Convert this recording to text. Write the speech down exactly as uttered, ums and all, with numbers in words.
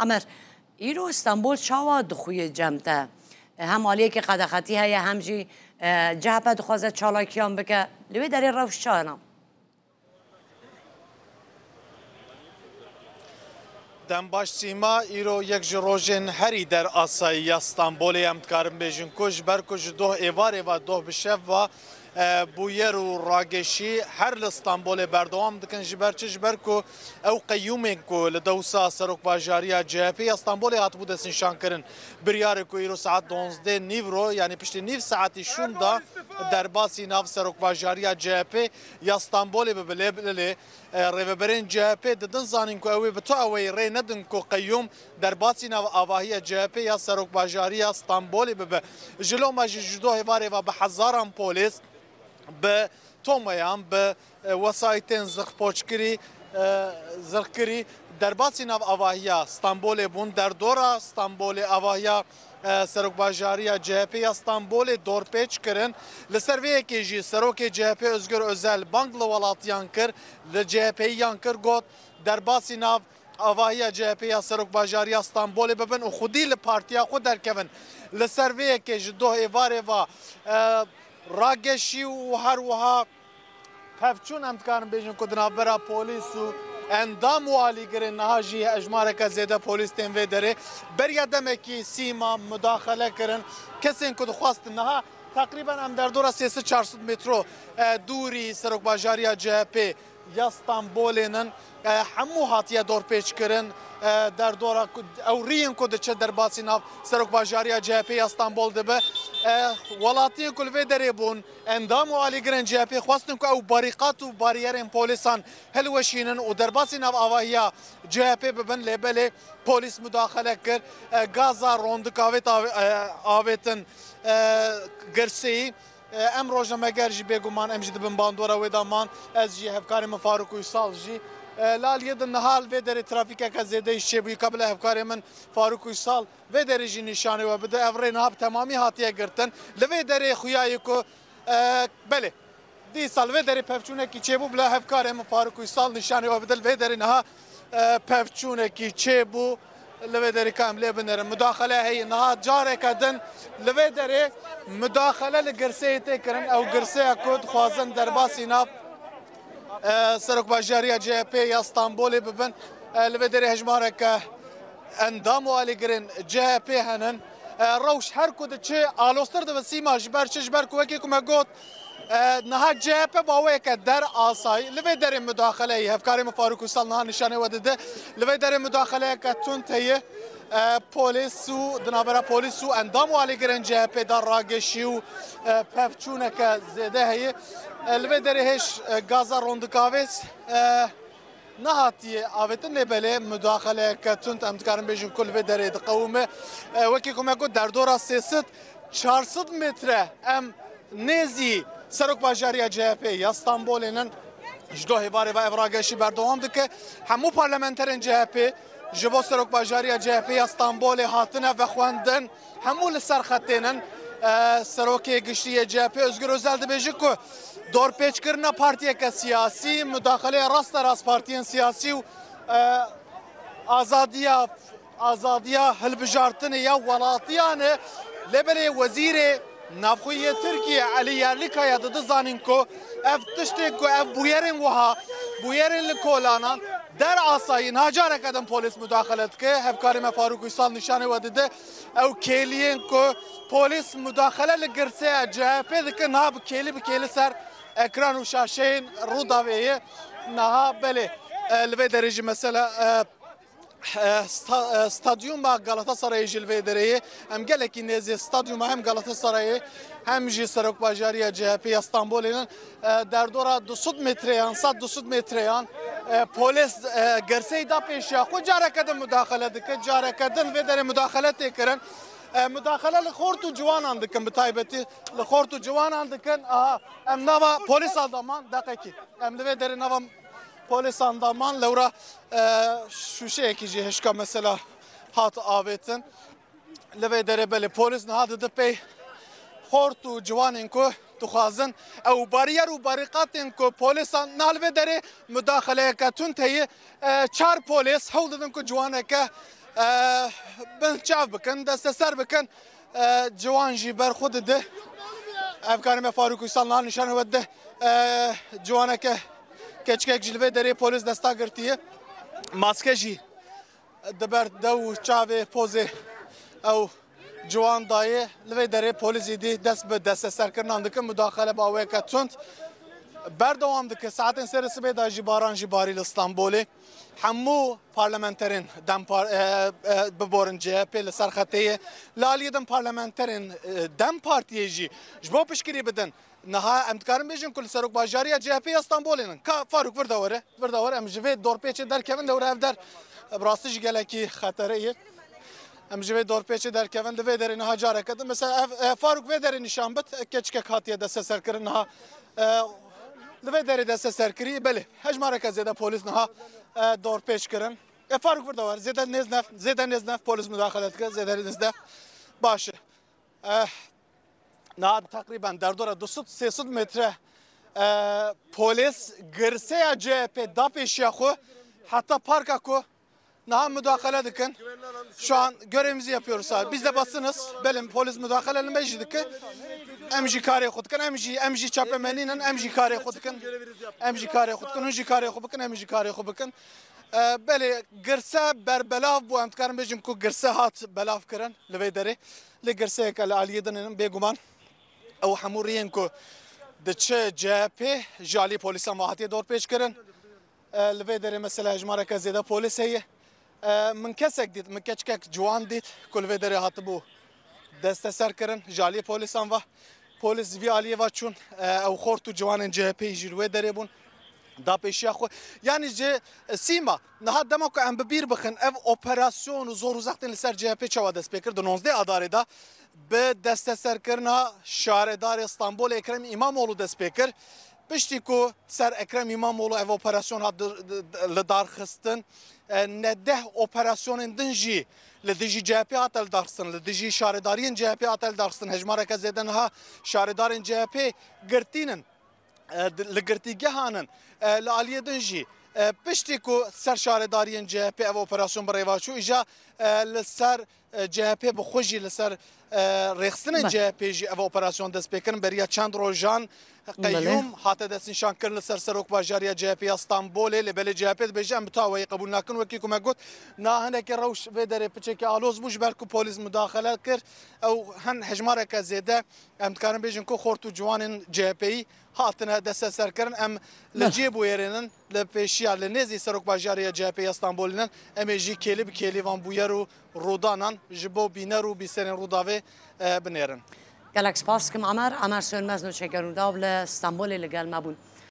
Emer, îro Stenbol çawa dixuye cem te? Hem aliyekî qedexetî heye, hem jî, e, C H P dixwaze çalakiyan bike. Li wê derê rewş çawa ne? Dem baş Sîma, îro yek ji rojên herî der asayî ya Stenbolê, em dikarin bêjin ku ji ber ku ji doh êvarê ve doh bi şev ve, e, bûyer û rageşî her li Stenbolê berdewam dikin. Ji ber çi? Ji ber ku ew qeyûmên ku li dewsa serokbajariya C H P ya Stenbolê hatibû destnîşankirin, biryarê ku îro saet duwazdeh nîvro, yanî piştî nîv saetî şûnda derbasî nav serokbajariya C H P ya Stenbolê bibe. Lê, lê, e, rêveberên C H P didin zanîn ku ew ê bi tu eweyî rê nedin ku qeyûm derbasî nav avahiya C H P ya serokbajariya Stenbolê bibe. Ji loma jî ji doh êvarê ve bi hezaran polîs, bi tomayan, bi, e, wesayîtên zirxpoçkirî, e, zirxkirî derbasî nav avahiya Stenbolê bûn. Derdora Stenbolê, avahiya, e, serokbajariya C H P ya Stenbolê dorpêç kirin. Li ser vê yekê jî serokê C H P Özgür Özel bang li welatiyan kir, li C H Pyiyan kir, got, derbasî nav avahiya C H P ya serokbajariya Stenbolê bibin û xwedî li partiya xwe derkevin. Li ser vê yekê ji doh êvarê ve, e, rageşî û her wiha pevçûn, em dikarin bêjin ku di navbera polîs û endam û alîgirên, niha jî hejmareke zêde polîs tên vê derê. Beriya demekî Sîma mudaxele kirin. Kesên ku dixwastin, niha teqrîben em derdora sê sed çar sed metro, e, dûrî serokbajariya C H P ya Stenbolê nin, e, hemû hatiye dorpêçkirin. E, derdora ku, ew riyên ku diçe derbasî nav serokbajariya C H P ya Stenbol dibe. E, welatiyên ku li vê derê bûn, endam û alîgirên C H P xwestin ku ew barîqat û bariyerên polîsan hilweşînin û derbasî nav avahiya C H P bibin, lê belê polîs mudaxele kir, e, gaza rondikavêt ave-, e, avêtin, e, girseyî. E, em rojnameger jî bêguman em jî di bin bandora wê de man. Ez jî, hevkarê min Faruk Uysal jî. E, li aliyê din niha li vê derê trafîkeke zêde jî çêbûyî, ka bila hevkarê min Faruk Uysal vê derê jî nîşanê we bide. Ev rê niha bi temamî hatiye girtin. Li vê derê xuya ye ku, e, belê, dîsa li vê derê pevçûnekî çêbû, bila hevkarê min Faruk Uysal nîşanê we bide. Li vê derê niha, e, pevçûnekî çêbû. Li vê derê ka em lê binêrin. Mudaxele heye. Niha careke din li vê derê mudaxele li girseyê tê kirin. Ew girseya ku dixwazin derbasî nav, e, serokbajariya C H P ya Stenbolê bibin. E, li vê derê hejmareke endam û alîgirên C H P henin. E, rewş her ku diçe aloztir dibe Sîma, ji ber çi? Ji ber ku wekî ku me got, e, niha C H P baweyeke der asayî. Li vê derê mudaxeleyê, hevkarê min Faruk Uysal niha nîşanê we dide. Li vê derê mudaxeleyeke tund heye. E, polîs û, di navbera polîs û endam û alîgirên C H P de rageşî û, e, pevçûneke zêde heye. E, li vê derê hêj, e, gaza rondikavêt, e, nehatiye avêtin, lê belê mudaxeleyeke tund, em dikarin bêjin ku li vê derê diqewime. E, wekî ku me got, derdora sê sed çar sed metre em nêzî serokbajariya C H P ya Stenbolê nin. Ji doh êvarê ve ev rageşî berdewam dike. Hemû parlamenterên C H P ji bo serokbajariya C H P ya Stenbolê hatine vexwendin. Hemû li ser xetê nin. E, serokê giştî yê C H P Özgür Özel dibêje ku dorpêçkirina partiyeke siyasî, mudaxeleya rasterast partiyên siyasî û, e, azadiya, azadiya hilbijartinê ya welatiyan e. Lê belê Wezîrê Navxwe yê Tirkiye Elî Yerlikaya dide zanîn ku ev tiştê ku ev bûyerên wiha, bûyerên li kolanan der asayî, niha careke din polîs mudaxele dike. Hevkarê me Faruk Uysal nîşanê we dide. Ew kêliyên ku polîs mudaxele li girseya C H P dike, niha bi kêlî bi kêlî ser ekran û şaşeyên Rûdawê ye. Niha belê, e, li vê derê jî mesela, e, e, sta-, e, stadyuma Galatasarayê jî li vê derê ye. Em gelekî nêzê stadyuma hem Galatasarayê hem jî serokbajariya C H P ya Stenbolê nin. E, derdora du sed metreyan, sed du sed metreyan, e, polîs, e, girseyî da pêşiya xwe, careke din mudaxele dike, careke din vê derê mudaxele tê kirin. E, mudaxele li xort û ciwanan dikin, bi taybetî li xort û ciwanan dikin. Aha, em nava polîsan da man, deqekî. Em li vê derê nava polîsan da man, lewra, e, şûşeyekî jî hişka mesela hat avêtin. Li vê derê belê polîs niha dide pey xort û ciwanên ku dixwazin ew bariyer û barîqatên ku polîsan niha li vê derê mudaxeleyeke tund heye. E, çar polîs hewl didin ku ciwaneke E, bin çav bikin, desteser bikin. E, ciwan jî ber xwe dide. Ev karê me Farûk Uysal niha nîşanê we dide. E, ciwaneke keçikek jî li vê derê polîs desta girtiye. Maske jî di ber dew û çavê pozê ew ciwan dayê. Li vê derê polîs êdî dest bi desteserkirinan dikin, mudaxele bi aweke tund berdewam dike. Saetên serê sibê de jî baran jî barî li Stenbolê. Hemû parlamenterên dem Par-, e, e, biborin C H P li ser xetê ye. Li aliyê din parlamenterên, e, dem Partiyê jî ji bo piştgirî bidin. Niha em dikarin bêjin ku li serokbajariya C H P ya Stenbolê nin. Ka Farûk vir de were, vir de were, em ji vê dorpêçê derkevin, lewre ev der bi rastî jî gelekî xetere ye. Em ji vê dorpêçê derkevin, di vê derê niha careke din. Mesela ev, e, Farûk vê derê nîşan bit, e, keçikek hatiye desteserkirin niha. E, li vê derê desteserkirî, belê. Hejmareke zêde polîs niha, e, dorpêç kirin. E, Farûk vir de were, zêde nêz nef, zêde nêz nef polîs mudaxele dike, zêde nêz nef. Baş e. Eh, niha teqrîben derdora du sed sê sed metre, eh, polîs girseya C H P da pêşiya xwe heta parka ku niha mudaxele dikin. Şu an görevimizi yapıyoruz abi. Biz de basınız. Belin polis müdahale jî dike. Em jî karê xwe dikin. Em jî, em jî çapemenî nin. Em jî karê xwe dikin. Em jî karê xwe dikin. Hûn jî karê xwe bikin. Em jî karê xwe bikin. E, belê, girse berbelav bû, em dikarin bêjin ku girse hat belav kirin li vê derê. Lê girseyeke li aliyê din in, bêguman ew hemû riyên ku diçe C H P ji aliyê polîsan ve hatiye dorpêç kirin. E, li vê derê mesela hejmareke zêde polîs heye. E, min kesek dît, min keçikek ciwan dît ku li vê derê hatibû desteser kirin ji aliyê polîsan ve. Polîs vî aliyê ve çûn, e, ew xort û ciwanên C H P jî li wê derê bûn. Da pêşiya xwe. Yanî ji, e, sîma, niha dema ku em bi bîr bixin, ev operasyon û zor û zextên li ser C H P çawa dest pê kir? Di nozdeh Adarê de bi desteserkirina şaredarê Stenbolê Ekrem Îmamoğlu dest pê kir. Piştî ku ser Ekrem Îmamoğlu ev operasyon hat di-, di-, di-, li dar xistin, e, ne deh operasyonên din jî li dijî C H P hate li dar xistin, li dijî şaredariyên C H P hate li dar xistin. Hejmareke zêde niha şaredarên C H P girtî nin, e, di-, li girtîgehan in, e, li aliyê din jî, e, piştî ku ser şaredariyên C H P ev operasyon bi rê ve çû, îja, e, li ser, e, C H P bi xwe jî li ser, e, rêxistinên Belê. C H P jî ev operasyon dest pê kirin. Beriya çend rojan Belê. qeyyûm hate destnîşan kirin li ser serokbajariya C H P ya Stenbolê, lê belê C H P dibêje em bi tawayî qebûl nakin. Wekî ku me got, niha hinekî rewş vê derê piçekî aloz bû, ji ber ku polîs mudaxele kir. Ew hin hejmareke zêde, em dikarin bêjin ku xort û ciwanên C H P'yî hatine desteserkirin. Em li Belê. cihê bûyerê nin, li pêşiya, li nêzî serokbajariya C H P ya Stenbolê nin. Em ê jî kêlî bi kêlî van bûyer û rûdanan ji bo bîner û bîserên Rûdawê, e, binêrin. Gelek spas dikim Emer. Emer Sönmez nûçeger Rûdaw li Stenbolê li gel me bûn.